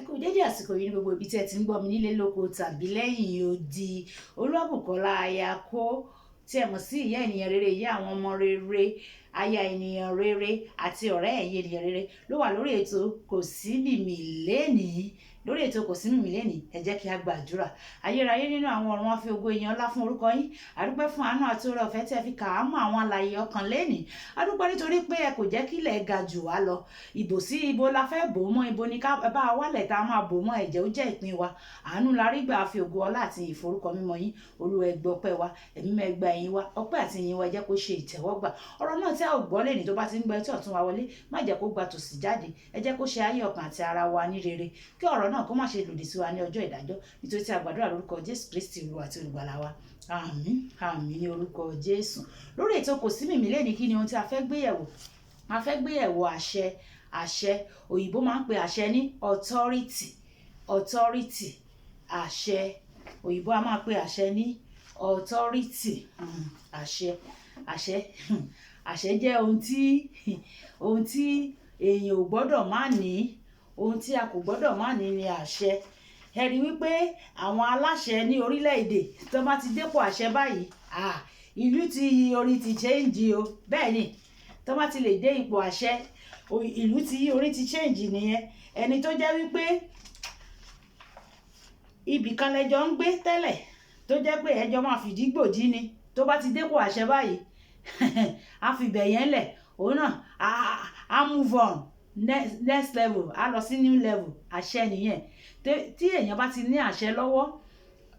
Kú dédé àsìkò yìí ní gbogbo ibi tí ẹ ti ń gbọ́ mi nílé lóko tàbí lẹ́yìn odi. Olúwabùkọ́lá Ayako tí ẹ mọ̀ sí ìyá ènìyàn rere, ìyá àwọn ọmọ rere, aya ènìyàn rere àti ọ̀rẹ́ ẹ̀yin ènìyàn rere ló wà lórí ètò Kò Sí Mìmì lénìí. Lórí ètò Kò Sí Mìmì lénìí, ẹ jẹ́ kí a gbàdúrà. Ayérayé nínú àwọn ọ̀run, wá fi ògo, ìyìn, ọlá fún orúkọ yín. A dúpẹ́ fún àánú àti oore ọ̀fẹ́ tí ẹ fi kà á mọ́ àwọn alààyè ọkàn lénìí. A dúpẹ́ nítorí pé ẹ kò jẹ́ kí ilẹ̀ ga jù wá lọ. Ìbò sí ibo la fẹ́ bò mọ́, ibo ni ká bá a wálẹ̀ tá a máa bò mọ́, ẹ̀jẹ̀ ó jẹ́ ìpín wa. Àánú la rí gbà, fi ògo, ọlá àti ìyìn forúkọ mímọ́ yín. Olúwa, ẹ gbọ́ ọpẹ́ wa, ẹ̀mí mímọ́, ẹ gba ìyìn wa, ọpẹ́ àti ìyìn wa, ẹ jẹ́ kó ṣe ìtẹ́wọ́gbà. Ọ̀rọ̀ náà tí a ò gbọ́ lénìí, tó bá ti ń gbọ́ etí ọ̀tún wa wọlé, má jẹ́ kó gba tòsì jáde. Ẹ jẹ́ kó ṣe ayé ọkàn àti ara wa ní rere. Kí ọ̀rọ̀ náà kó má ṣe lòdì sí wa ní ọjọ́ ìdájọ́. Nítorí tí a gbàdúrà lórúkọ Jésù Kristi, Olúwa àti Olùgbàlà wa. Àmín, àmín ní orúkọ Jésù. Lórí ètò Kò Sí Mìmì lénìí, kí ni ohun tí a fẹ́ gbé yẹ̀wò? A fẹ́ gbé yẹ̀wò àṣẹ. Àṣẹ, òyìnbó máa ń pe àṣẹ ní authority. Authority, àṣẹ. Òyìnbó a máa pe àṣẹ ní authority. Àṣẹ, àṣẹ, àṣẹ jẹ́ ohun tí èèyàn ò gbọ́dọ̀ má ní. Ohun tí a kò gbọ́dọ̀ má ní ni àṣẹ. Ẹ rí wípé àwọn aláṣẹ ní orílẹ̀-èdè, tó bá ti dépò àṣẹ báyìí, ah, ìlú ti yí, orí ti change o. Bẹ́ẹ̀ ni, tó bá ti lè dé ipò àṣẹ, ìlú ti yí, orí ti change nìyẹn. Ẹni tó jẹ́ wípé ibì kan lẹjọ ń gbé tẹ́lẹ̀, tó jẹ́ pé ẹjọ́ máa fìdí gbòdí ni, tó bá ti dépò àṣẹ báyìí, á fi ibẹ̀ yẹn lẹ̀, òun náà á move on next level, á lọ sí new level. Àṣẹ nìyẹn. Tí èèyàn bá ti ní àṣẹ lọ́wọ́,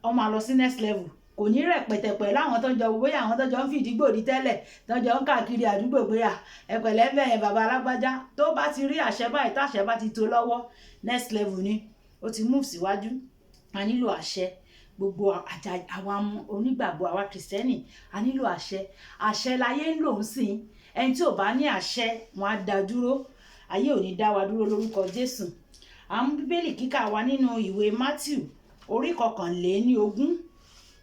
ó máa lọ sí next level. Kò ní rẹpẹtẹ pẹ̀lú àwọn tó ń jọ, bóyá àwọn tó jọ ń fìdí gbòdì tẹ́lẹ̀, tó jọ ń káàkiri àdúgbò pé à ẹ pẹ̀lẹ́ bẹ́ẹ̀, bàbá alágbájá. Tó bá ti rí àṣẹ báyìí, táṣẹ bá ti tó lọ́wọ́, next level ni, ó ti move síwájú. A nílò àṣẹ. Gbogbo àjà àwa onígbàgbọ́, àwa Kìrìsìtẹ́nì, a nílò àṣẹ. Àṣẹ láyé ń lò ń sìn. Ẹni tí ò bá ní àṣẹ, wọn á dá dúró. Ayé ò ní dá wa dúró lórúkọ Jésù. À ń Bíbélì kíkà wa nínú ìwé Matthew orí 21.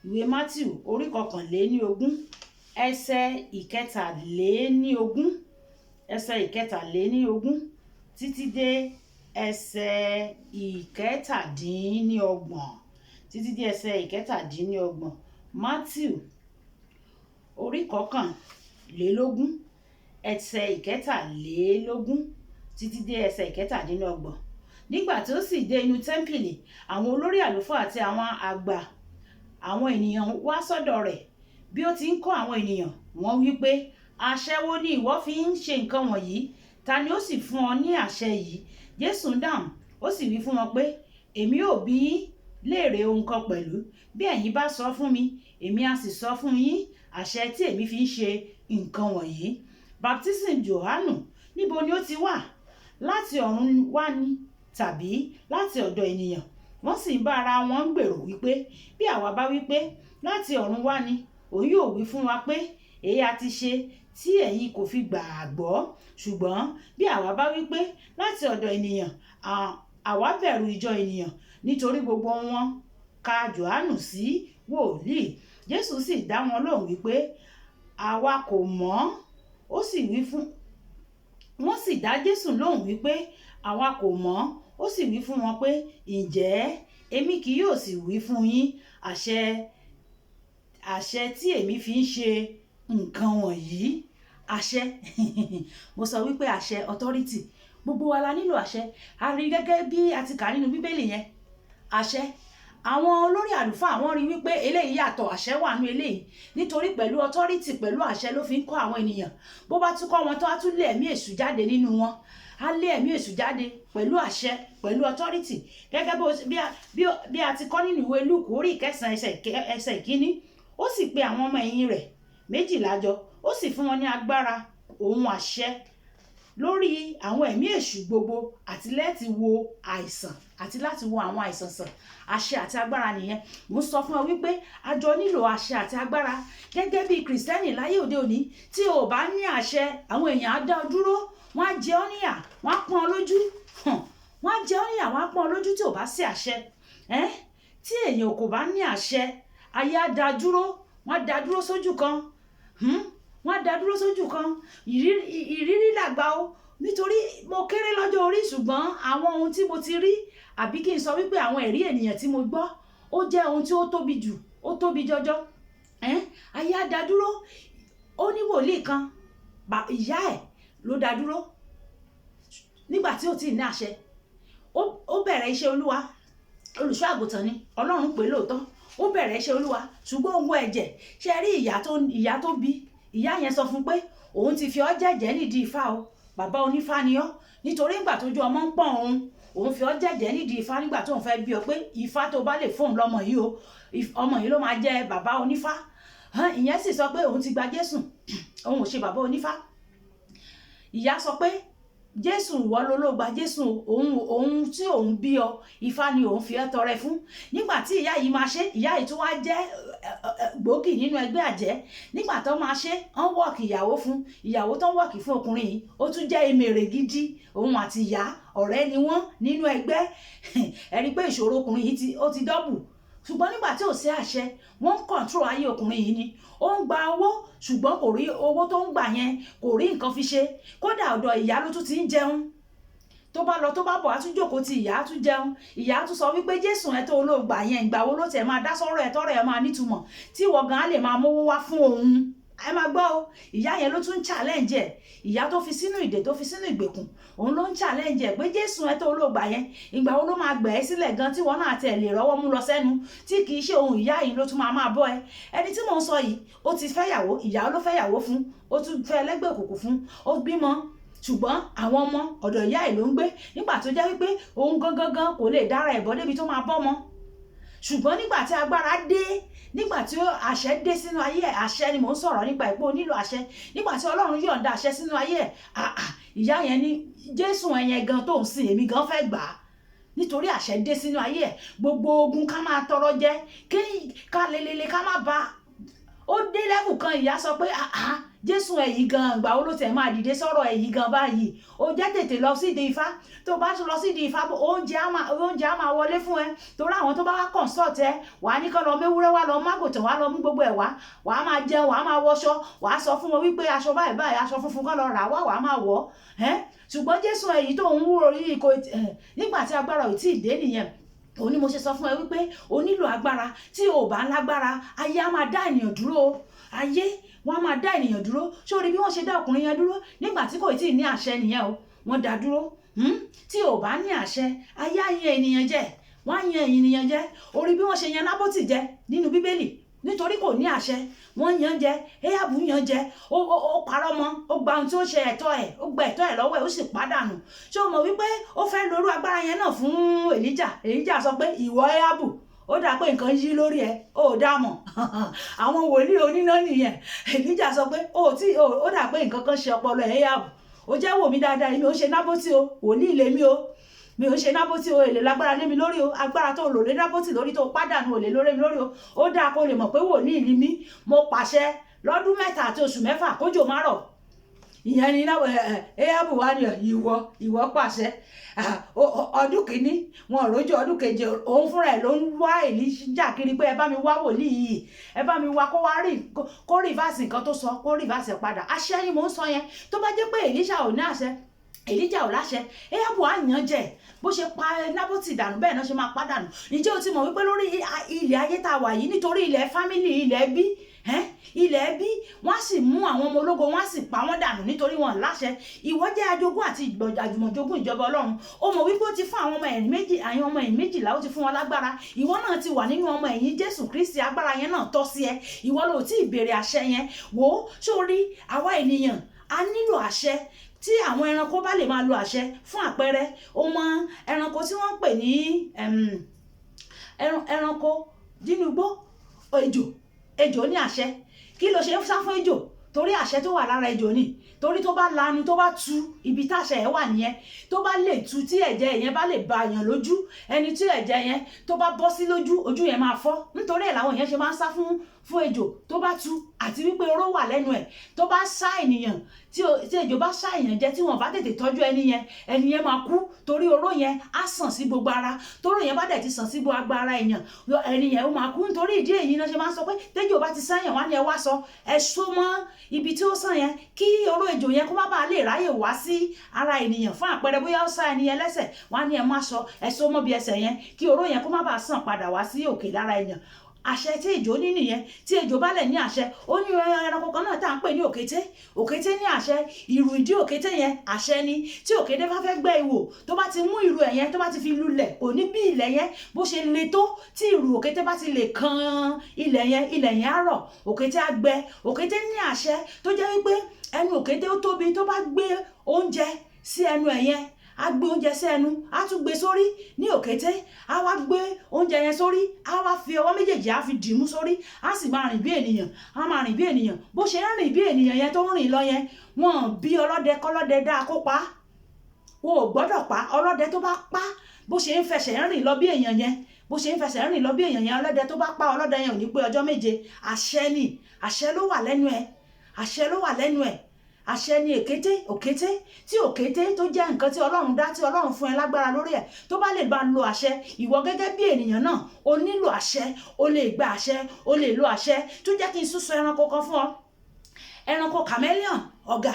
Ìwé Matthew orí 21, ẹsẹ̀ 23, ẹsẹ̀ 23 títí dé ẹsẹ̀ 27, títí dé ẹsẹ̀ 27. Matthew orí 21, ẹsẹ̀ 23 títí dé ẹsẹ̀ 27. Nígbà tí ó sì dé inú tẹ́ḿpìlì, àwọn olórí àlùfáà àti àwọn àgbà àwọn ènìyàn wá sọ́dọ̀ rẹ̀. Bí ó ti ń kọ́ àwọn ènìyàn, wọ́n wí pé, "Àṣẹ wo ni ìwọ fi ń ṣe nǹkan wọ̀nyí? Ta ni ó sì fún ọ ní àṣẹ yìí?" Jésù ń dáhùn, ó sì wí fún wọn pé, "Èmi ó bi yín léèrè ohun kan pẹ̀lú. Bí ẹ̀yin bá sọ fún mi, èmi á sì sọ fún yín àṣẹ tí èmi fi ń ṣe nǹkan wọ̀nyí. Baptism Jòhánù, níbo ni ó ti wá? Láti ọ̀run wá ni tàbí láti ọ̀dọ̀ ènìyàn?" Wọ́n sì ń bá ara wọn gbèrò wípé, "Bí àwa bá wípé láti ọ̀run wá ni, òun yóò wí fún wa pé, 'Èé ha ti ṣe tí ẹ̀yin kò fi gbà á gbọ́?' Ṣùgbọ́n bí àwa bá wípé láti ọ̀dọ̀ ènìyàn, àwa bẹ̀rù ìjọ ènìyàn, nítorí gbogbo wọn ka Jòhánù sí wòlíì." Jésù sì dá wọn lóhùn wípé, "Àwa kò mọ̀." Ó sì wí fún wọ́n sì dá Jésù lóhùn wípé, "Àwa kò mọ̀." Ó sì wí fún wọn pé, "Ǹjẹ́ èmi kì yóò sì wí fún yín àṣẹ tí èmi fi ń ṣe nǹkan wọ̀nyí." Àṣẹ, mo sọ wípé àṣẹ, authority. Gbogbo wa la nílò àṣẹ. A rí gẹ́gẹ́ bí a ti kà nínú Bíbélì yẹn. Àṣẹ, àwọn olórí àlùfáà, wọ́n rí wípé eléyìí yàtọ̀, àṣẹ wà nínú eléyìí, nítorí pẹ̀lú authority, pẹ̀lú àṣẹ ló fi ń kọ́ àwọn ènìyàn. Bó bá tún kọ́ wọn tó, á tún lé ẹ̀mí èṣù jáde nínú wọn. Á lé ẹ̀mí èṣù jáde pẹ̀lú àṣẹ, pẹ̀lú authority, gẹ́gẹ́ bí a ti kọ́ nínú ìwé Lúùkù orí 9, ẹsẹ̀ 1. Ó sì pe àwọn ọmọ ẹ̀yìn rẹ̀ 12 jọ, ó sì fún wọn ní agbára òun àṣẹ lórí àwọn ẹ̀mí èṣù gbogbo, àti láti wo àìsàn, àti láti wo àwọn àìsàn sàn. Àṣẹ àti agbára nìyẹn. Mo ń sọ fún ẹ wípé a jọ nílò àṣẹ àti agbára gẹ́gẹ́ bí Kìrìsìtẹ́nì láyé òde òní. Tí o ò bá ní àṣẹ, àwọn èèyàn á dá ọ dúró, wọ́n á jẹ ọ́ níyà, wọ́n á pọ́n ọ lójú. Wọ́n á jẹ ọ́ níyà, wọ́n á pọ́n ọ lójú tí ò bá sí àṣẹ. Tí èèyàn kò bá ní àṣẹ, ayé á dá dúró, wọ́n á dá dúró sójú kan. Wọ́n á dá dúró sójú kan. Ìrírí làgbà o, nítorí mo kéré lọ́jọ́ orí, ṣùgbọ́n àwọn ohun tí mo ti rí, àbí kí n sọ wípé àwọn ẹ̀rí ènìyàn tí mo gbọ́, ó jẹ́ ohun tí ó tóbi jù, ó tóbi jọjọ. Ayé á dá dúró. Ó ní wòlíì kan, ìyá ẹ̀ ló dá dúró nígbà tí ó ti ní àṣẹ. Ó bẹ̀rẹ̀ iṣẹ́ Olúwa, olùṣọ́ àgùntàn ni, Ọlọ́run pè lóòótọ́. Ó bẹ̀rẹ̀ iṣẹ́ Olúwa, ṣùgbọ́n ogun ẹ̀jẹ̀ ṣe rí. Ìyá tó bí ìyá yẹn sọ fún pé òun ti fi ọ́ jẹ̀jẹ́ nídìí Ifá o, bàbá onífá ni ọ́, nítorí ìgbà tójú ọmọ ń pọ̀n òun, òun fi ọ́ jẹ̀jẹ́ nídìí Ifá nígbà tóun fẹ́ bí ọ, pé Ifá tó bá lè fóun lọ́mọ yìí o, ọmọ yìí ló máa jẹ́ bàbá onífá. Ìyẹn sì sọ pé òun ti gba Jésù, òun ò ṣe bàbá onífá. Ìyá sọ pé Jésù ìwọ ló ló gba Jésù, òun tí òun bí ọ, Ifá ni òun fi ẹ́ tọrẹ fún. Nígbà tí ìyá yìí máa ṣe, ìyá yìí tún wá jẹ́ gbòógì nínú ẹgbẹ́ àjẹ́. Nígbà tó máa ṣe, wọ́n wọ́ọ̀kì ìyàwó fún. Ìyàwó tó ń wọ́ọ̀kì fún ọkùnrin yìí, ó tún jẹ́ emèrè gidi. Òun àti ìyá, ọ̀rẹ́ ni wọ́n nínú ẹgbẹ́. Ẹ rí i pé ìṣòro ọkùnrin yìí ó ti double. Ṣùgbọ́n nígbà tí ò sí àṣẹ, wọ́n ń control ayé ọkùnrin yìí ni. Ó ń gba owó, ṣùgbọ́n kò rí owó tó ń gbà yẹn, kò rí nǹkan fi ṣe. Kódà, ọ̀dọ̀ ìyá ló tún ti ń jẹun. Tó bá lọ, tó bá bọ̀, á tún jókòó ti ìyá, á tún jẹun. Ìyá á tún sọ wípé Jésù ẹ tó olóògbà yẹn, ìgbà wo ló tẹ̀ máa dá sọ́rọ̀ ẹ, tọ́rọ̀ ẹ máa nítumọ̀, tí ìwọ gan á lè máa mówó wá fún òun? Ẹ máa gbọ́ o, ìyá yẹn ló tún ń challenge ẹ̀. Ìyá tó fi sínú ìdè, tó fi sínú ìgbèkùn, òun ló ń challenge ẹ̀ pé Jésù ẹ tó olóògbà yẹn, ìgbà wo ló máa gbẹ̀ ẹ́ sílẹ̀ gan, tí wọ́n náà tẹ̀ lè rọ́wọ́ mú lọ sẹ́nu, tí kì í ṣe ohun ìyá yìí ló tún máa máa bọ́ ẹ? Ẹni tí mò ń sọ yìí, ó ti fẹ́yàwó, ìyá ló fẹ́yàwó fún, ó tún fẹ́ ẹlẹ́gbẹ́ òkùnkùn fún, ó bímọ, ṣùgbọ́n àwọn ọmọ, ọ̀dọ̀ ìyá ẹ̀ ló ń gbé, nígbà tó jẹ́ wípé òun gangan gan kò lè dára ẹ̀ bọ́ débi tó máa bọ́ mọ́. Ṣùgbọ́n nígbà tí agbára dé, nígbà tí àṣẹ dé sínú ayé ẹ̀, àṣẹ ni mò ń sọ̀rọ̀ nípa ẹ̀ pé o nílò àṣẹ. Nígbà tí Ọlọ́run yọ̀ǹda àṣẹ sínú ayé ẹ̀, ìyá yẹn ní Jésù ẹ̀yẹn gan tó ń sìn, èmi gan fẹ́ gbà á, nítorí àṣẹ dé sínú ayé ẹ̀. Gbogbo ogun ká máa tọrọ jẹ, kí ká lelele, ká má ba, ó dé level kan, ìyá sọ pé, "Àhà, Jésù ẹ̀ yìí gan, ìgbà wo ló tẹ̀ máa dìde sọ̀rọ̀ ẹ̀ yìí gan báyìí? Ó jẹ́ tètè lọ sídìí Ifá. Tó bá tún lọ sídìí Ifá, oúnjẹ á máa wọlé fún ẹ, torí àwọn tó bá wá consult ẹ, wàá ní kán lọ méwúrẹ́ wá, lọ mágòtàn wá, lọ mú gbogbo ẹ̀ wá, wàá máa jẹun, wàá máa wọṣọ, wàá sọ fún wọn wípé aṣọ báyìí báyìí, aṣọ funfun kán lọ rà wá, wàá máa wọ̀ ẹ́. Ṣùgbọ́n Jésù ẹ̀ yìí tó ń wúro yìí kò." Nígbà tí agbára ò tí ì dé nìyẹn. Òun ni mo ṣe sọ fún ẹ wípé o nílò agbára. Tí o ò bá lágbára, ayé á máa dá ènìyàn dúró o. Ayé wọn á máa dá ènìyàn dúró. Ṣé o rí bí wọ́n ṣe dá ọkùnrin yẹn dúró nígbà tí kò tí ì ní àṣẹ nìyẹn o? Wọ́n dá dúró. Tí o bá ní àṣẹ, ayé á yan ènìyàn jẹ, wọ́n á yan ènìyàn jẹ. O rí bí wọ́n ṣe yan Nábótì jẹ nínú Bíbélì? Nítorí kò ní àṣẹ, wọ́n yan jẹ. Éhábù yan jẹ, ó parọ́ mọ́, ó gba ohun tí ó ṣe ẹ̀tọ́ ẹ̀, ó gba ẹ̀tọ́ ẹ̀ lọ́wọ́ ẹ̀, ó sì pàdánù. Ṣé o mọ̀ wípé ó fẹ́ lorú agbára yẹn náà fún Èlíjà? Èlíjà sọ pé, "Ìwọ Éhábù, ó dà pé nǹkan yí lórí ẹ, ó dá mọ̀." Àwọn wòlíì oníná nìyẹn. Èlíjà sọ pé ó tí ó dà pé nǹkan kan ṣe ọpọlọ ẹ, Éhábù. Ó jẹ́ wò mí dáadáa, èmi ò ṣe Nábótì o, wòlíì lèmi o, mi ò ṣe Nábótì o. Èlé lágbára lé mi lórí o. Agbára tó lò lé Nábótì lórí tó pàdánù, ò lè lórí mi lórí o. Ó dáa kó lè mọ̀ pé wòlíì ni mí. Mo pàṣẹ lọ́dún 3 àti oṣù 6 kójò má rọ̀. Ìyẹn ni Éhábù wá ní, Ìwọ pàṣẹ ọdún kìíní, wọn ò rójú. Ọdún keje, òun fúnra ẹ̀ ló ń wá Èlíjà kiri pé, 'Ẹ bá mi wá wòlíì yìí, ẹ bá mi wá kó wá rí, kó reverse nǹkan tó sọ, kó reverse ẹ̀ padà.'" Àṣẹ ni mò ń sọ yẹn. Tó bá jẹ́ pé Èlíṣà ò ní àṣẹ, Èlíjà ò láṣẹ, Éhábù á yàn jẹ. Bó ṣe pa Nábótì dànù, bẹ́ẹ̀ náà ṣe máa pa dànù. Ǹjẹ́ o ti mọ̀ wípé lórí ilẹ̀ ayé tá a wà yìí, nítorí ilẹ̀ family, ilẹ̀ ẹbí, ilẹ̀ ẹbí, wọ́n á sì mú àwọn ọmọ ológo, wọ́n á sì pa wọ́n dànù nítorí wọn láṣẹ? Ìwọ jẹ́ ajogún àti àjùmọ̀jogún ìjọba Ọlọ́run. Ó mọ̀ wípé ó ti fún àwọn ọmọ ẹ̀yìn méjì, àwọn ọmọ ẹ̀yìn 12, ó ti fún wọn lágbára. Ìwọ náà ti wà nínú ọmọ ẹ̀yìn Jésù Kristi, agbára yẹn náà tọ́ sí ẹ. Ìwọ ló tí ì béèrè àṣẹ yẹn. Wò ó, sórí àwa ènìyàn, a nílò àṣẹ. Tí àwọn ẹranko bá lè máa lo àṣẹ, fún àpẹẹrẹ, o mọ ẹranko tí wọ́n ń pè ní ẹranko nínú igbó, ejò. Ejò ní àṣẹ. Kí ló ṣe ń sá fún ejò? Torí àṣẹ tó wà lára ejò ni. Torí tó bá lanu, tó bá tu, ibi táṣẹ ẹ̀ wà nìyẹn. Tó bá lè tu, tí ẹ̀jẹ̀ yẹn bá lè ba èèyàn lójú, ẹni tí ẹ̀jẹ̀ yẹn tó bá bọ́ sí lójú, ojú yẹn máa fọ́. Nítorí ẹ̀ làwọn èèyàn ṣe máa ń sá fún ejò tó bá tu, àti wípé oró wà lẹ́nu ẹ̀. Tó bá sá ènìyàn Tí ejò bá ṣá èèyàn jẹ, tí wọ́n bá tètè tọ́jú ẹni yẹn, ẹni yẹn máa kú, torí oró yẹn á sàn sí gbogbo ara. Toró yẹn bá dẹ̀ ti sàn sí gbogbo ara èèyàn, ẹni yẹn ó máa kú. Nítorí ìdí èyí náà ṣe máa ń sọ pé tẹ́jò bá ti sáyàn wá ní, ẹ wá sọ, ẹ so mọ́ ibi tí ó sàn yẹn, kí oró ejò yẹn kó má bàa lè ráyè wá sí ara ènìyàn. Fún àpẹẹrẹ, bóyá ó sá ẹni yẹn lẹ́sẹ̀, wá ní ẹ má sọ, ẹ so mọ́ bí ẹsẹ̀ yẹn, kí oró yẹn kó má bàa sàn padà wá sí òkè lára èèyàn. Àṣẹ tí ejò ní nìyẹn. Tí ejò bá lẹ̀ ní àṣẹ, ó ní ẹranko kan náà tá à ń pè ní òkété. Òkété ní àṣẹ. Ìrù ìdí òkété yẹn, àṣẹ ni. Tí òkété bá fẹ́ gbẹ́ ihò, tó bá ti mú ìrù ẹ̀ yẹn, tó bá ti fi lulẹ̀, kò ní bí ilẹ̀ yẹn bó ṣe le tó, tí ìrù òkété bá ti lè kan ilẹ̀ yẹn, ilẹ̀ yẹn á rọ̀, òkété á gbẹ. Òkété ní àṣẹ tó jẹ́ wípé ẹnu òkété ó tóbi. Tó bá gbé oúnjẹ sí ẹnu ẹ̀ yẹn, á gbé oúnjẹ sí ẹnu, á tún gbé sórí ní òkété, á wá gbé oúnjẹ yẹn sórí, á wá fi ọwọ́ méjèèjì, á fi dìímú sórí, á sì máa rìn bí ènìyàn, á máa rìn bí ènìyàn. Bó ṣe ń rìn bí ènìyàn yẹn tó ń rìn lọ yẹn, wọn bí ọlọ́dẹ kọ́lọ́dẹ dáa kó pa á, wọn ò gbọ́dọ̀ pa. Ọlọ́dẹ tó bá pa, bó ṣe ń fẹsẹ̀ ń rìn lọ bí èèyàn yẹn, bó ṣe ń fẹsẹ̀ ń rìn lọ bí èèyàn yẹn, ọlọ́dẹ tó bá pa, ọlọ́dẹ yẹn ò ní pé ọjọ́ 7. Àṣẹ ni, àṣẹ ló wà lẹ́nu ẹ̀, àṣẹ ló wà lẹ́nu ẹ̀. Àṣẹ ni èkété. Òkété tí òkété tó jẹ́ nǹkan tí Ọlọ́run dá, tí Ọlọ́run fún ẹ lágbára lórí ẹ̀, tó bá lè bá lo àṣẹ, ìwọ gẹ́gẹ́ bí ènìyàn náà, o nílò àṣẹ, o lè gba àṣẹ, o lè lo àṣẹ. Tó jẹ́ kí n súnsọ ẹranko kan fún ọ, ẹranko chameleon, ọ̀gà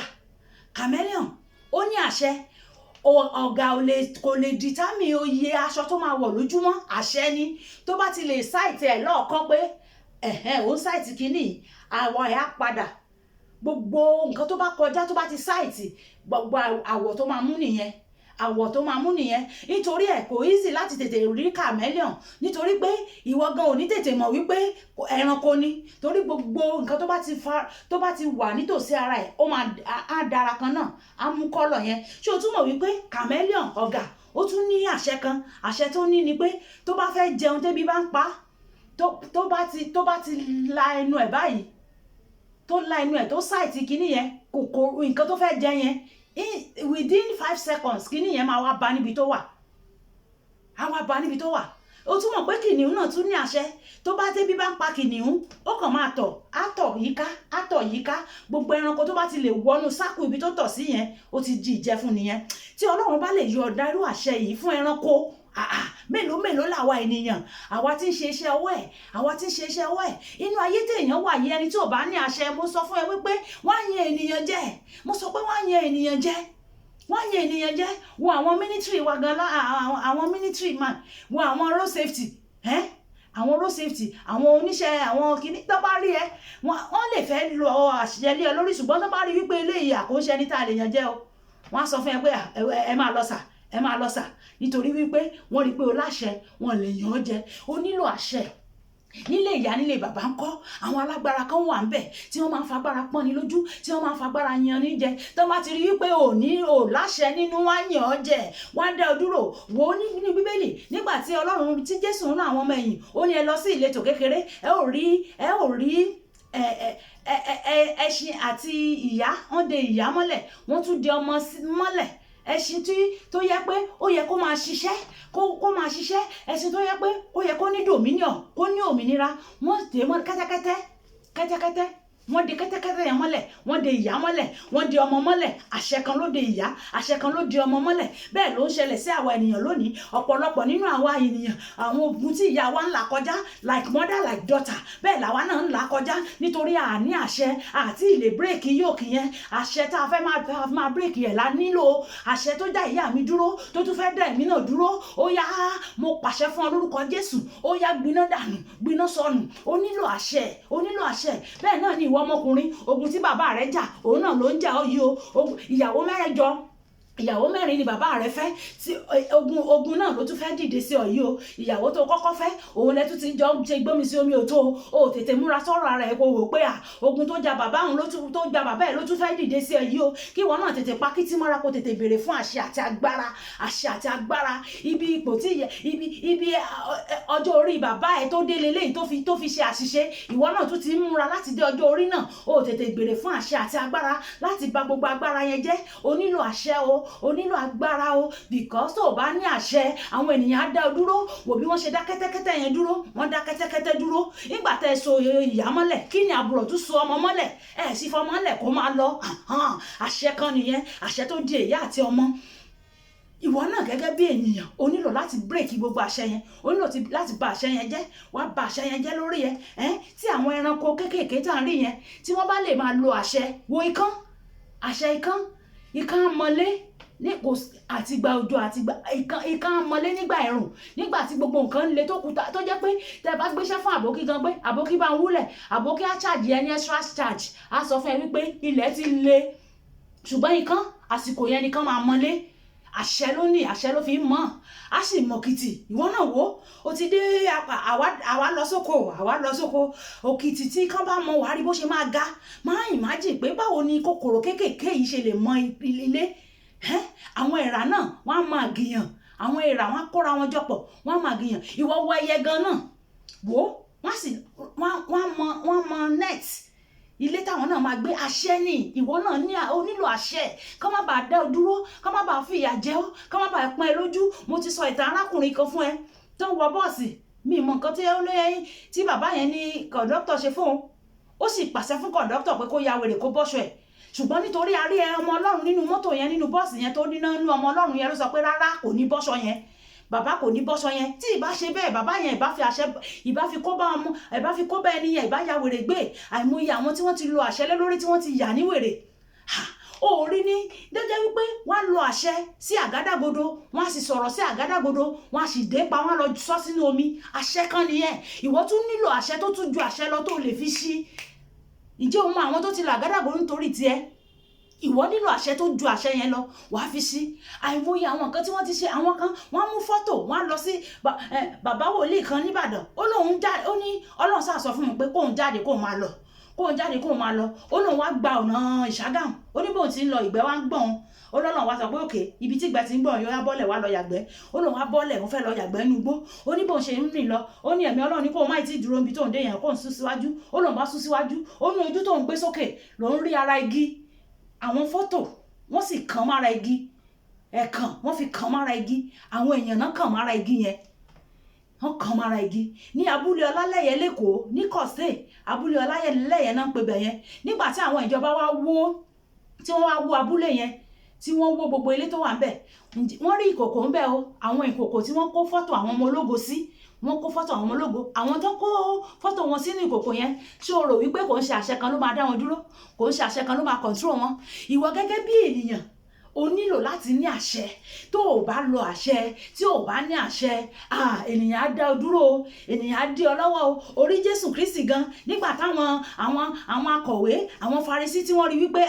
chameleon, ó ní àṣẹ. Ọ̀gà ò lè, kò lè determine iye aṣọ tó máa wọ̀ lójúmọ́. Àṣẹ ni. Tó bá ti lè sight ẹ̀ lọ́ọ̀kan pé ẹ̀hẹ́n, ó ń sight kínní, àwọ̀ ẹ̀ á padà. Gbogbo nǹkan tó bá kọjá, tó bá ti sight, gbogbo àwọ̀ tó máa mú nìyẹn, àwọ̀ tó máa mú nìyẹn. Nítorí ẹ̀, kò easy láti tètè rí chameleon, nítorí pé ìwọ gan ò ní tètè mọ̀ wípé ẹranko ni, torí gbogbo nǹkan tó bá ti fa, tó bá ti wà nítòsí ara ẹ̀, ó máa á dára kan náà, á mú colour yẹn. Ṣé o tún mọ̀ wípé chameleon, ọ̀gà, ó tún ní àṣẹ kan? Àṣẹ tó ní ni pé tó bá fẹ́ jẹun, tébi bá ń pa á, tó bá ti la ẹnu ẹ̀ báyìí, tó la ẹnu ẹ̀, tó sight kinní yẹn, kòkòrò, nǹkan tó fẹ́ jẹ yẹn, within 5 seconds, kinní yẹn máa wá bá níbi tó wà, á wá bá níbi tó wà. Ó tún mọ̀ pé kìnìún náà tún ní àṣẹ? Tó bá débi bá ń pa kìnìún, ó kàn máa tọ̀, á tọ̀ yíká, á tọ̀ yíká. Gbogbo ẹranko tó bá ti lè wọnú sákù ibi tó tọ̀ sí yẹn, ó ti di ìjẹ fún nìyẹn. Tí Ọlọ́run bá lè yọ ọ̀dà irú àṣẹ yìí fún ẹranko, àà, mélòó mélòó làwa ènìyàn, àwa tí ń ṣe iṣẹ́ ọwọ́ ẹ̀, àwa tí ń ṣe iṣẹ́ ọwọ́ ẹ̀? Inú ayé téèyàn wà yìí, ẹni tí ò bá ní àṣẹ, mo sọ fún ẹ wípé wọ́n á yan ènìyàn jẹ. Mo sọ pé wọ́n á yan ènìyàn jẹ, wọ́n á yan ènìyàn jẹ. Wo àwọn military wa gan lá, àwọn military man, wo àwọn road safety, ẹ́ àwọn road safety, àwọn oníṣẹ́, àwọn kìíní, tó bá rí ẹ, wọ́n lè fẹ́ lọ àṣìṣe lé ẹ lórí, ṣùgbọ́n tó bá rí wípé eléyìí àkóńṣe ní tá a lè yàn jẹ́ o, wọ́n á sọ fún ẹ pé, "À, ẹ máa lọ sà, ẹ máa lọ sà," nítorí wípé wọ́n rí pé o láṣẹ, wọ́n lè yàn ọ́ jẹ. O nílò àṣẹ. Nílé ìyá, nílé bàbá ńkọ́? Àwọn alágbára kan wà ńbẹ̀ tí wọ́n máa ń fagbára pọ́n ni lójú, tí wọ́n máa ń fagbára yan ní jẹ. Tó bá ti rí wípé ò ní ò láṣẹ nínú, wá yàn ọ́ jẹ, wá dá ọ dúró. Wò ó nínú Bíbélì, nígbà tí Ọlọ́run, tí Jésù ń rán àwọn ọmọ ẹ̀yìn, ó ní, "Ẹ lọ sí ìletò kékeré, ẹ ò rí ẹ ẹ ẹ ẹ ẹṣin àti ìyá." Wọ́n de ìyá mọ́lẹ̀, wọ́n tún de ọmọ mọ́lẹ̀. Ẹṣin tí tó yẹ pé ó yẹ kó máa ṣiṣẹ́, kó máa ṣiṣẹ́, ẹṣin tó yẹ pé ó yẹ kó ní dominion, kó ní òmìnira, wọ́n dè mọ́ kẹ́tẹ́kẹ́tẹ́, kẹ́tẹ́kẹ́tẹ́. Wọ́n de kẹ́tẹ́kẹ́tẹ́ yẹn mọ́lẹ̀, wọ́n de ìyá mọ́lẹ̀, wọ́n de ọmọ mọ́lẹ̀. Àṣẹ kan ló de ìyá, àṣẹ kan ló de ọmọ mọ́lẹ̀. Bẹ́ẹ̀ ló ń ṣẹlẹ̀ sí àwa ènìyàn lónìí. Ọ̀pọ̀lọpọ̀ nínú àwa ènìyàn, àwọn ogun tí ìyá wa ń là kọjá, like mother like daughter, bẹ́ẹ̀ làwa náà ń là kọjá, nítorí àní àṣẹ àti ìlè break yoke yẹn. Àṣẹ tá a fẹ́ máa break yẹn la nílò. Àṣẹ tó dá ìyá mi dúró, tó tún fẹ́ dá èmi náà dúró, ó yá, mo pàṣẹ fún ọ lórúkọ Jésù, ó yá, gbiná dànù, gbiná sọnù. Ó nílò àṣẹ, ó nílò àṣẹ. Bẹ́ẹ̀ náà ni ìwọ ọmọkùnrin, ogun tí bàbá rẹ jà, òun náà ló ń jà ó yìí o. Ìyàwó mẹ́jọ, ìyàwó mẹ́rin ni bàbá rẹ fẹ́. Tí ogun náà ló tún fẹ́ dìde sí ọ yìí o. Ìyàwó tó kọ́kọ́ fẹ́, òun lẹ tún ti jọ ṣe gbómi sí omi òtó o. Tètè múra sọ̀rọ̀ ara ẹ̀, kó wò pé à, ogun tó ja bàbá òun ló tún, tó ja bàbá ẹ̀ ló tún fẹ́ dìde sí ọ yìí o. Kí ìwọ náà tètè pa kítí mọ́ra, kó tètè béèrè fún àṣẹ àti agbára, àṣẹ àti agbára. Ibi ipò tí ibi ọjọ́ orí bàbá ẹ̀ tó dé leléyìí tó fi ṣe àṣìṣe, ìwọ náà tún ti ń múra láti dé ọjọ́ orí náà o. Tètè béèrè fún àṣẹ àti agbára láti bà gbogbo agbára yẹn jẹ́. O nílò àṣẹ o. o, o nílò agbára o, because tó o bá ní àṣẹ, àwọn ènìyàn á dá ọ dúró. Wò bí wọ́n ṣe dá kẹ́tẹ́kẹ́tẹ́ yẹn dúró. Wọ́n dá kẹ́tẹ́kẹ́tẹ́ dúró nígbà tẹ́ ẹ so ìyá mọ́lẹ̀. Kí ni àbúrò tún so ọmọ mọ́lẹ̀? Ẹ sì fọmọ lẹ̀ kó máa lọ. Àṣẹ kan nìyẹn, àṣẹ tó di ìyá àti ọmọ. Ìwọ náà gẹ́gẹ́ bí ènìyàn, o nílò láti break gbogbo àṣẹ yẹn. O nílò láti bà àṣẹ yẹn jẹ́. Wàá bà àṣẹ yẹn jẹ́ lórí ẹ. Ẹ tí àwọn ẹranko kéékèèké tá à ń rí yẹn, tí wọ́n bá lè máa lo àṣẹ, wo ikán, àṣẹ ikán. Ikán mọlé ní kò àtìgbà òjò, àtìgbà ikán, ikán mọlé nígbà ẹ̀rùn, nígbà tí gbogbo nǹkan le tó kuta, tó jẹ́ pé tẹ́ bá gbéṣẹ́ fún àbókí gan pé àbókí bá ń wúlẹ̀, àbókí á charge ẹ ní extra charge, á sọ fún ẹ wípé ilẹ̀ ti le. Ṣùgbọ́n ikán, àsìkò yẹn nìkan máa mọlé. Àṣẹ ló ní, àṣẹ ló fi ń mọ̀, á sì mọ̀kìtì. Ìwọ náà wò ó ti dé. Àwa lọ sóko, àwa lọ sóko. Òkìtì tí kán bá mọ, wàá rí bó ṣe máa ga. Máa imagine pé báwo ni kòkòrò kéékèèké yìí ṣe lè mọ ilé. Àwọn èèrà náà, wọ́n á máa gìyàn. Àwọn èèrà, wọ́n á kóra wọn jọpọ̀, wọ́n á máa gìyàn. Ìwọ wọ ẹyẹ gan náà wò ó, wọ́n sì wọ́n mọ net ilé táwọn náà máa gbé. Àṣẹ ni. Ìwọ náà ní, o nílò àṣẹ, kó má bàa dá ọ dúró, kó má bàa fi ìyà jẹ ọ́, kó má bàa pọ́n ẹ lójú. Mo ti sọ ìtàn arákùnrin kan fún ẹ tó ń wọ bọ́ọ̀sì. Mi mọ nǹkan tí ó lé tí bàbá yẹn ní kọ̀ǹdọ́tọ̀ ṣe fóun. Ó sì pàṣẹ fún kọ̀ǹdọ́tọ̀ pé kó ya wèrè, kó bọ́ṣọ ẹ̀. Ṣùgbọ́n nítorí a rí ẹ ọmọ Ọlọ́run nínú mọ́tò yẹn, nínú bọ́ọ̀sì yẹn, tó níná nínú ọmọ Ọlọ́run yẹn, ló sọ pé rárá, kò ní bọ́ṣọ yẹn, bàbá kò ní bọ́ṣọ yẹn. Tí ìbá ṣe bẹ́ẹ̀, bàbá yẹn ìbá fi àṣẹ, ìbá fi kó bá ọmọ, ìbá fi kó bá ẹni yẹn, ìbá ya wèrè gbé. Àìmọye àwọn tí wọ́n ti lo àṣẹ lé lórí tí wọ́n ti yà ní wèrè. Ó rí ní dẹ́jẹ́ wípé wọ́n á lo àṣẹ sí àgádágodo, wọ́n á sì sọ̀rọ̀ sí àgádágodo, wọ́n á sì dé pa, wọ́n á lọ sọ sínú omi. Àṣẹ kan nìyẹn. Ìwọ tún nílò àṣẹ tó tún ju àṣẹ lọ tó lè fi ṣí. Ǹjẹ́ o mọ àwọn tó ti lo àgádágodo nítorí tiẹ̀? Ìwọ nílò àṣẹ tó ju àṣẹ yẹn lọ, wàá fi sí. Àìmọye àwọn nǹkan tí wọ́n ti ṣe. Àwọn kan, wọ́n á mú fọ́tò, wọ́n á lọ sí bàbá wòlíì kan nìbàdàn. Ó lóun jáde, ó ní Ọlọ́run sá sọ fún mi pé kóun jáde, kóun máa lọ, kóun jáde, kóun máa lọ. Ó lóun wá gba ọ̀nà Ìṣàgámù. Ó ní bóun ti ń lọ, ìgbẹ́ wá ń gbọ̀n. Ó lọ́lọ́run wá sọ pé òkè ibi tí ìgbẹ́ ti ń gbọ̀n yóò wá bọ́lẹ̀, wá lọ yàgbẹ́. Ó lóun wá bọ́lẹ̀, òun fẹ́ lọ yàgbẹ́ nínú igbó. Ó ní bóun ṣe ń rìn lọ, ó ní ẹ̀mí Ọlọ́run ní kóun má tí ì dúró níbi tóun dé yẹn, kóun sún síwájú. Ó lóun bá sún síwájú, ó ní ojú tóun gbé sókè lòun rí ara igi, àwọn fọ́tò wọ́n sì kàn mára igi. Ẹ̀kàn wọ́n fi kàn mára igi. Àwọn èèyàn náà kàn mára igi yẹn, wọ́n kàn mára igi ní abúlé Ọlálẹ́yẹ lẹ́kọ̀ọ́ ní Kọ̀sẹ̀. Abúlé Ọlálẹ́yẹ náà ń pè bẹ̀ yẹn. Nígbà tí àwọn ìjọba wá wó, tí wọ́n wá wó abúlé yẹn, tí wọ́n wó gbogbo ilé tó wà ńbẹ̀, wọ́n rí ìkòkò ńbẹ̀ o. Àwọn ìkòkò tí wọ́n kó fọ́tò àwọn ọmọ ológo sí. Wọ́n kó fọ́tò àwọn ọmọ ológo, àwọn tó kó fọ́tò wọn sínú ìkòkò yẹn. Ṣé o rò wípé kò ń ṣe àṣẹ kan ló máa dá wọn dúró? Kò ń ṣe àṣẹ kan ló máa control wọn? Ìwọ gẹ́gẹ́ bí ènìyàn, o nílò láti ní àṣẹ. Tó o bá lo àṣẹ, tí o bá ní àṣẹ, ènìyàn á dá ọ dúró o, ènìyàn á dí ọ lọ́wọ́ o. Orí Jésù Kristi gan, nígbà táwọn àwọn akọ̀wé, àwọn Farisí, tí wọ́n rí wípé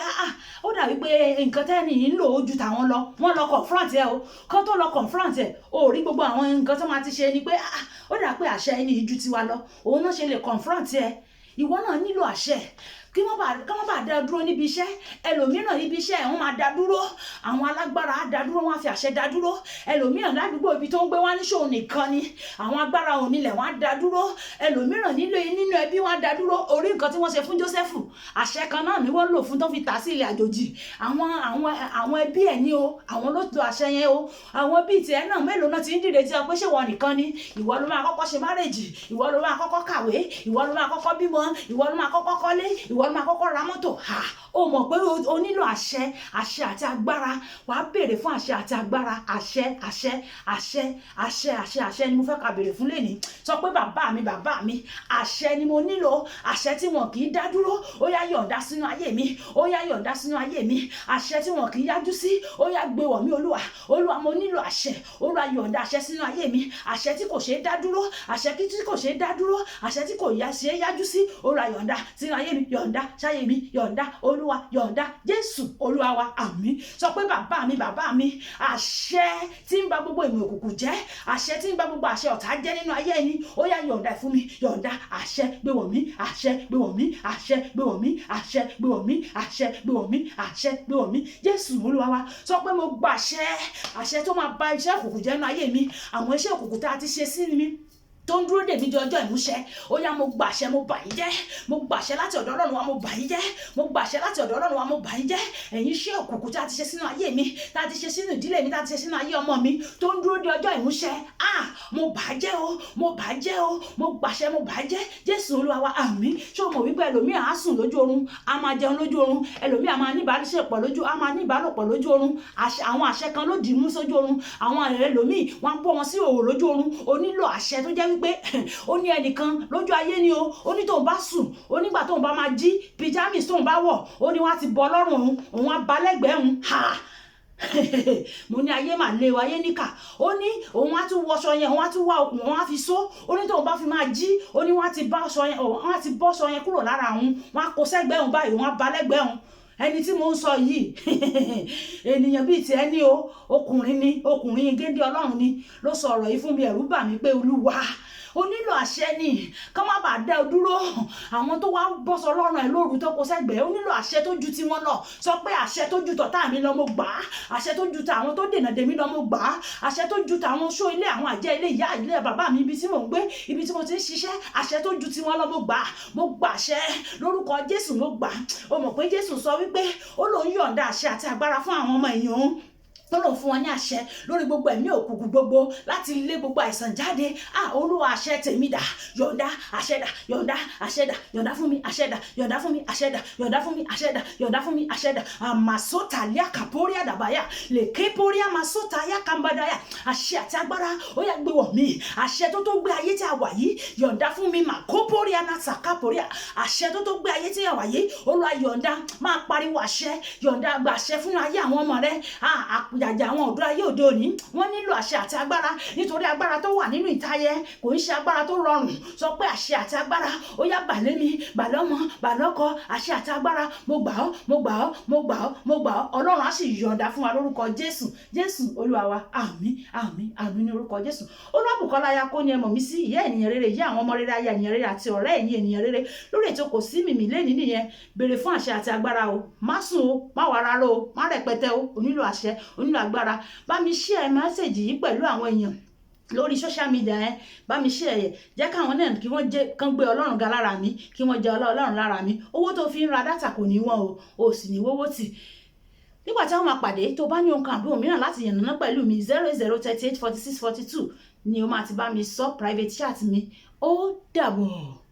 ó dà wípé nǹkan tẹ́ni yìí ń lò ó ju tàwọn lọ, wọ́n lọ confront ẹ o. Kán tó lọ confront ẹ o, rí gbogbo àwọn nǹkan tó máa ti ṣe ni pé ó dà pé àṣẹ ẹni yìí ju tiwa lọ, òun náà ṣe lè confront ẹ. Ìwọ náà nílò àṣẹ kí wọ́n bá dá dúró níbi iṣẹ́. Ẹlòmíràn, níbi iṣẹ́ ẹ̀, wọ́n máa dá dúró. Àwọn alágbára á dá dúró, wọ́n á fi àṣẹ dá dúró. Ẹlòmíràn ládùúgbò ibi tó ń gbé, wọ́n á ní ṣòun nìkan ni. Àwọn agbára onílẹ̀, wọ́n á dá dúró. Ẹlòmíràn nílé, nínú ẹbí, wọ́n á dá dúró. Orí nǹkan tí wọ́n ṣe fún Jósẹ́fù, àṣẹ kan náà ni wọ́n lò fún tó fi tà sí ilẹ̀ àjòjì. Àwọn ẹbí ẹ̀ ní o, àwọn ló lo àṣẹ yẹn o. Àwọn bíi tiẹ̀ náà mélòó náà ti ń dìde tí wọ́n pé ṣé wọ́n nìkan ni? Ìwọ ló máa kọ́kọ́ ṣe marriage, ìwọ ló máa kọ́kọ́ kàwé, ìwọ ló máa kọ́kọ́ bímọ, ìwọ ló máa kọ́kọ́ kọ́lé, ìwọ ló máa kọ́kọ́ ra mọ́tò. Ha, o mọ̀ pé o nílò àṣẹ, àṣẹ àti agbára. Wàá béèrè fún àṣẹ àti agbára. Àṣẹ, àṣẹ, àṣẹ, àṣẹ, àṣẹ, àṣẹ ni mo fẹ́ ká béèrè fún lẹ́ni. Sọ pé, "Bàbá mi, bàbá mi, àṣẹ ni mo nílò, àṣẹ tí wọn kì í dá dúró. Ó yá, yọ̀ǹda sínú ayé mi. Ó yá, yọ̀ǹda sínú ayé mi. Àṣẹ tí wọn kì í yájú sí, ó yá, gbé wọ̀ mí, Olúwa. Olúwa, mo nílò àṣẹ. Olúwa, yọ̀ǹda àṣẹ sínú ayé mi, àṣẹ tí kò ṣeé dá dúró, àṣẹ tí kò ṣeé dá dúró, àṣẹ tí kò yá ṣeé yájú sí. Olúwa, yọ̀ǹda sínú ayé mi, yọ̀ǹda sáyé mi, yọ̀ǹda, Olúwa, yọ̀ǹda." Jésù Olúwa wa, àmín. Sọ pé, "Bàbá mi, bàbá mi, àṣẹ tí ń ba gbogbo ìmọ̀ òkùnkùn jẹ́, àṣẹ tí ń ba gbogbo àṣẹ ọ̀tá jẹ́ nínú ayé ẹni, ó yá, yọ̀ǹda ẹ̀ fún mi. Yọ̀ǹda àṣẹ, gbé wọ̀ mí. Àṣẹ, gbé wọ̀ mí. Àṣẹ, gbé wọ̀ mí. Àṣẹ, gbé wọ̀ mí. Àṣẹ, gbé wọ̀ mí. Àṣẹ, gbé wọ̀ mí." Jésù Olúwa wa. Sọ pé, "Mo gba àṣẹ, àṣẹ tó máa ba iṣẹ́ òkùnkùn jẹ́ nínú ayé mi, àwọn iṣẹ́ òkùnkùn tá a ti ṣe sí mi." Tó ń dúró dè mí di ọjọ́ ìmúṣẹ, ó yá, mo gbàṣẹ, mo bà yín jẹ́. Mo gbàṣẹ láti ọ̀dọ̀ Ọlọ́run wa, mo bà yín jẹ́. Mo gbàṣẹ láti ọ̀dọ̀ Ọlọ́run wa, mo bà yín jẹ́. Ẹ̀yin iṣẹ́ òkùnkùn tí a ti ṣe sínú ayé mi, tá a ti ṣe sínú ìdílé mi, tá a ti ṣe sínú ayé ọmọ mi, tó ń dúró di ọjọ́ ìmúṣẹ, ah, mo bà á jẹ́ o, mo bà á jẹ́ o. Mo gbàṣẹ, mo bà á jẹ́. Jésù Olúwa wa, àmín. Ṣé o mọ̀ wípé ẹlòmíì á sùn lójú oorun, á máa jẹun lójú oorun, ẹlòmíì á máa ní ìbálòpọ̀ lójú, á máa ní ìbálòpọ̀ lójú oorun? Àwọn àṣẹ kan ló dì í mú sójú oorun. Àwọn ẹlòmíì, wọ́n á bọ́ wọn sí òwò lójú oorun. O nílò àṣẹ tó jẹ́ wípé ó ní ẹnìkan lójú ayé ni o. Ó ní tóun bá sùn, ó nígbà tóun bá máa jí, pyjamas tóun bá wọ̀, ó ní wọ́n á ti bọ́ lọ́rùn òun, òun á bá lẹ́gbẹ̀ẹ́ òun. Ha, mo ní ayé mà lé o, ayé níkà. Ó ní òun á tún wọṣọ yẹn, òun á tún wá okùn, òun á fi so. Ó ní tóun bá fi máa jí, ó ní wọ́n á ti bá aṣọ yẹn, òun á ti bọ́ aṣọ yẹn kúrò lára òun, wọ́n á kó sẹ́gbẹ̀ẹ́ òun báyìí, òun á bá lẹ́gbẹ̀ẹ́ òun. Ẹni tí mo ń sọ yìí, ènìyàn bíi tiẹ̀ ní o. Ọkùnrin ni, ọkùnrin géńdé Ọlọ́run ni ló sọ ọ̀rọ̀ yìí fún mi. Ẹ̀rù bà mí pé Olúwa, o nílò àṣẹ ni, kán má bàa dá ọ dúró. Àwọn tó wá bọ́sọ lọ́rùn ẹ̀ lóru, tó kó sẹ́gbẹ̀ẹ́, o nílò àṣẹ tó ju tiwọn lọ. Sọ pé, "Àṣẹ tó ju tọ̀tá mi lọ, mo gbà á. Àṣẹ tó ju tàwọn tó dènà dèmí lọ, mo gbà á. Àṣẹ tó ju tàwọn oṣó ilé, àwọn àjẹ́ ilé ìyá, ilé bàbá mi, ibi tí mò ń gbé, ibi tí mo ti ń ṣiṣẹ́, àṣẹ tó ju tiwọn lọ, mo gbà á. Mo gbà àṣẹ lórúkọ Jésù, mo gbà á." O mọ̀ pé Jésù sọ wípé ó lóun yọ̀ǹda àṣẹ àti agbára fún àwọn ọmọ èèyàn òun, tó lòun fún wọn ní àṣẹ lórí gbogbo ẹ̀mí òkùnkùn gbogbo láti lé gbogbo àìsàn jáde. Ah, Olúwa, àṣẹ tèmi dà? Yọ̀ǹda àṣẹ dà? Yọ̀ǹda àṣẹ dà? Yọ̀ǹda fún mi àṣẹ dà? Yọ̀ǹda fún mi àṣẹ dà? Yọ̀ǹda fún mi àṣẹ dà? Yọ̀ǹda fún mi àṣẹ dà? Àmàsótà líàkàpórí àdàbàyà lèké pórí àmàsótà yàkàmbàdàyà. Àṣẹ àti agbára, ó yá, gbé wọ̀ mí. Àṣẹ tó tó gbé ayé tí a wà yìí, yọ̀ǹda fún mi. Mà kó pórí anásàkápórí. Àṣẹ tó tó gbé ayé tí a wà yìí, Olúwa, yọ̀ǹda. Máa pariwo àṣẹ, yọ̀ǹda, gba àṣẹ fún ayé àwọn ọmọ rẹ. Àjàjà àwọn ọ̀dọ́ ayé òde òní, wọ́n nílò àṣẹ àti agbára, nítorí agbára tó wà nínú ìtayẹ kò ń ṣe agbára tó rọrùn. Sọ pé, "Àṣẹ àti agbára, ó yá, bà lé mi, bà lọ́mọ, bà lọ́kọ. Àṣẹ àti agbára, mo gbà ọ́, mo gbà ọ́, mo gbà ọ́, mo gbà ọ́." Ọlọ́run á sì yọ̀ǹda fún wa lórúkọ Jésù. Jésù Olúwa wa, àmín, àmín, àmín ní orúkọ Jésù. Olúwàbùkọ́lá ya kó ní ẹ mọ̀ mí sí, ìyá ènìyàn rere, ìyá àwọn ọmọ rere, aya ènìyàn rere àti ọ̀rẹ́ ẹ̀yin ènìyàn rere. Lórí ètò Kò Sí Mímì lẹ́ni nìyẹn. Béèrè fún àṣẹ àti agbára o. Má sùn o, má wà rárá o, má rẹpẹtẹ o. O nílò àṣẹ, o nílò agbára. Bá mi share message yìí pẹ̀lú àwọn èèyàn lórí social media ẹ. Bá mi share ẹ, jẹ́ káwọn náà kí wọ́n jẹ́ kán gbé Ọlọ́run ga lára mi, kí wọ́n jẹ́ Ọlọ́run lára mi. Owó tó fi ń ra data kò ní wọ́n o, o sì ní wówó tì nígbà tí wọ́n máa pàdé. Tó bá ní ohun kan àbí òmíràn láti yànnàná pẹ̀lú mi, 00 38 46 42 ni o máa ti bá mi sọ, private chat mi. Ó dàbọ̀.